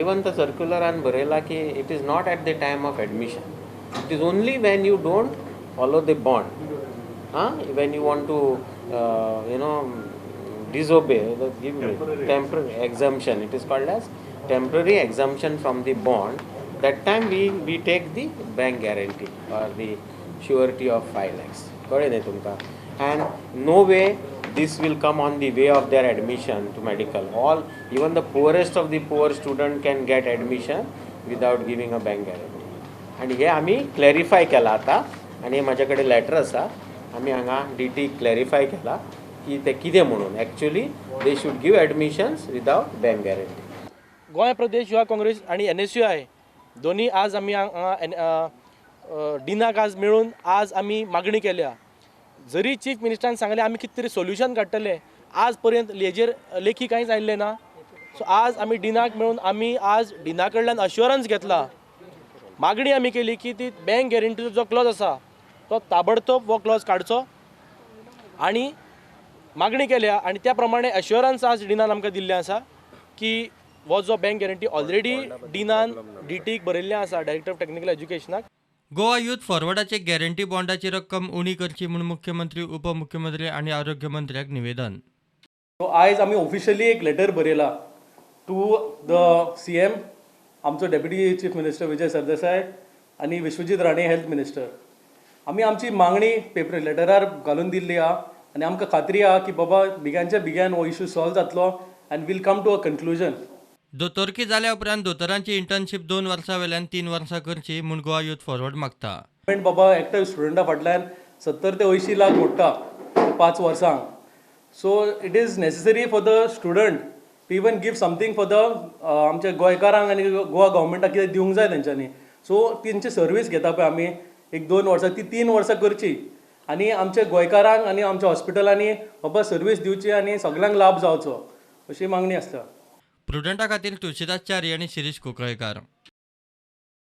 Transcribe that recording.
Even the सर्क्युलरान बरयला की it is not at the time of admission, it is only when you don't follow the bond, ah, when you want to disobey, give temporary exemption, it is called as temporary exemption from the bond. That time we take the bank guarantee or the surety of 5 lakhs. कळ्ळें न्ही तुमकां? And no way this will come on the way of their admission to medical. All, even the poorest of the poor student can get admission without giving a bank guarantee. आनी हे आमी clarify केला आतां, आनी म्हाजे कडेन letter आसा, आमी हांगा डी टी क्लॅरिफाय केला की ते कितें म्हणून actually they should give admissions without bank guarantee. Goa Pradesh Yuva Congress आनी एनएसयूआय दोनी आज आमी हांगा डिनाक आज मेळून आज आमी मागणी केल्या. जरी चीफ मिनिस्टरान सांगलें आमी कितें तरी सोल्युशन काडटले, आज पर्यंत हेजेर लेखी कांयच आयिल्लें ना. सो आज आमी डिनाक मेळून आमी आज डिना कडल्यान अश्योरन्स घेतला, मागणी आमी केली की ती बँक गॅरंटीचो जो क्लॉज आसा तो ताबडतोब हो क्लॉज काडचो आनी मागणी केल्या. आनी त्या प्रमाणे अश्योरन्स आज डिनान आमकां दिल्लें आसा की हो जो बँक गॅरंटी ऑलरेडी डिनान डीटीक बरयल्लें आसा, डायरेक्टर ऑफ टेक्निकल एज्युकेशनाक. गोवा युथ फॉरवर्डाचे गॅरंटी बॉन्डाची रक्कम उणी करची म्हूण मुख्यमंत्री, उपमुख्यमंत्री आनी आरोग्य मंत्र्याक निवेदन. सो आयज आमी ऑफिशियली एक लेटर बरयला टू the CM, आमचो deputy chief minister Vijay Sardesai आनी विश्वजीत राणे हेल्थ मिनिस्टर. आमी आमची मागणी पेपर लेटरार घालून दिल्ली आहा आनी आमकां खात्री आहा की बाबा बेगिनच्या बेगीन हो इशू सॉल्व जातलो and we'll come to a conclusion. दोतोरकी जाल्या उपरांत दोतोरांची इंटर्नशीप 2 वर्सां वेल्यान 3 वर्सां करची म्हूण गोवा युथ फॉरवर्ड मागता. बाबा एकट्या स्टुडंटा फाटल्यान 70 ते 80 लाख मोडटा 5 वर्सांक. So it is necessary for the student to even give something for the आमच्या गोंयकारांक आनी गोवा गव्हर्मेंटाक कितें दिवंक जाय तेंच्यांनी. सो तेंची सर्वीस घेता पळय आमी एक 2 वर्सां, ती 3 वर्सां करची आनी आमच्या गोंयकारांक आनी आमच्या हॉस्पिटलांनी बाबा सर्वीस दिवची आनी सगल्यांक लाभ जावचो अशी मागणी आसता. प्रुडंटा खातीर तुळशीदास च्यारी आनी शिरीष कुंकळयेंकार.